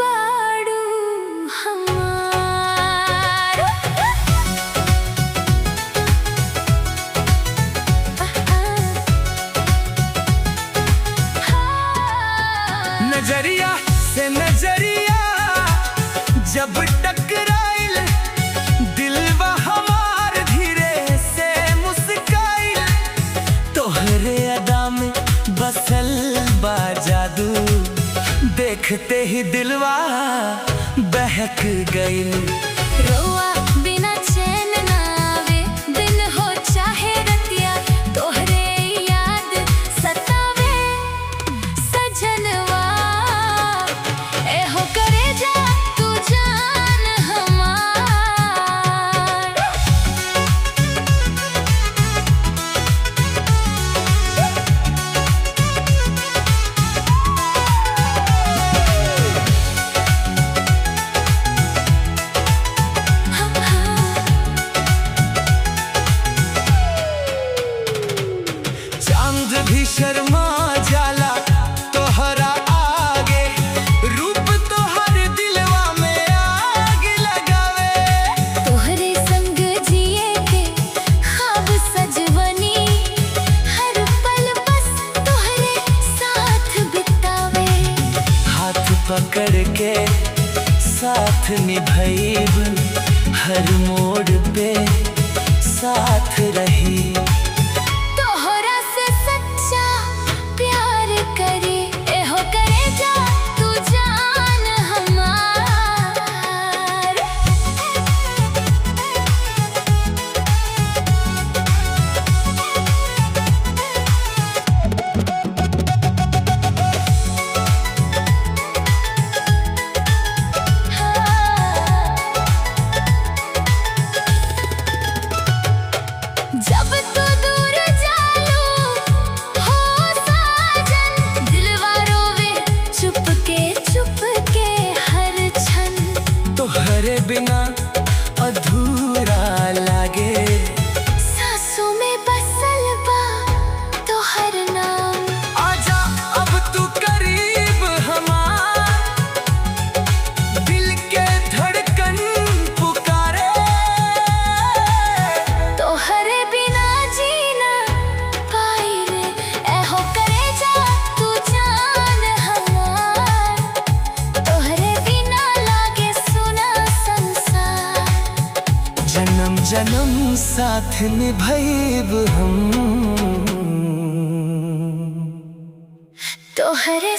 बाड़ू हमार। नजरिया से नजरिया जब टकराइल, दिलवा हमार धीरे से मुस्काइल। तोहरे अदा में बसल बा जादू, देखते ही दिलवा बहक गइल। रोआ बिना चैन ना आवे, दिन हो चाहे रतिया, तोहरे याद सतावे सजनवा। एहो करे जा, तू जान हमार। चांद भी शर्मा जाला तोहरा आगे, रूप तोहर दिलवा में आग लगावे। तोहरे संग जिए के ख्वाब सजवनी, हर पल बस तोहरे साथ बितावे। हाथ पकड़ के साथ निभाइब, हर मोड़ पे साथ रही। तोहरा से सच्चा प्यार करे, एहो करे जा, तू जान हमार। जब तू दूर जालू हो साजन, दिलवा रोवे चुप के हर क्षण। तोहरे बिना अधूरा लागे। सांसों में बसल बा तोहर नाम। आजा अब तू करीब हमार, दिल के धड़कन पुकारे। तोहरे बिना जीना पाई रे, एहो करे जा, तू जान हमार। तोहरे बिना लागे सुना संसार। जन्म जन्म साथ निभाइब हम। तोहरे।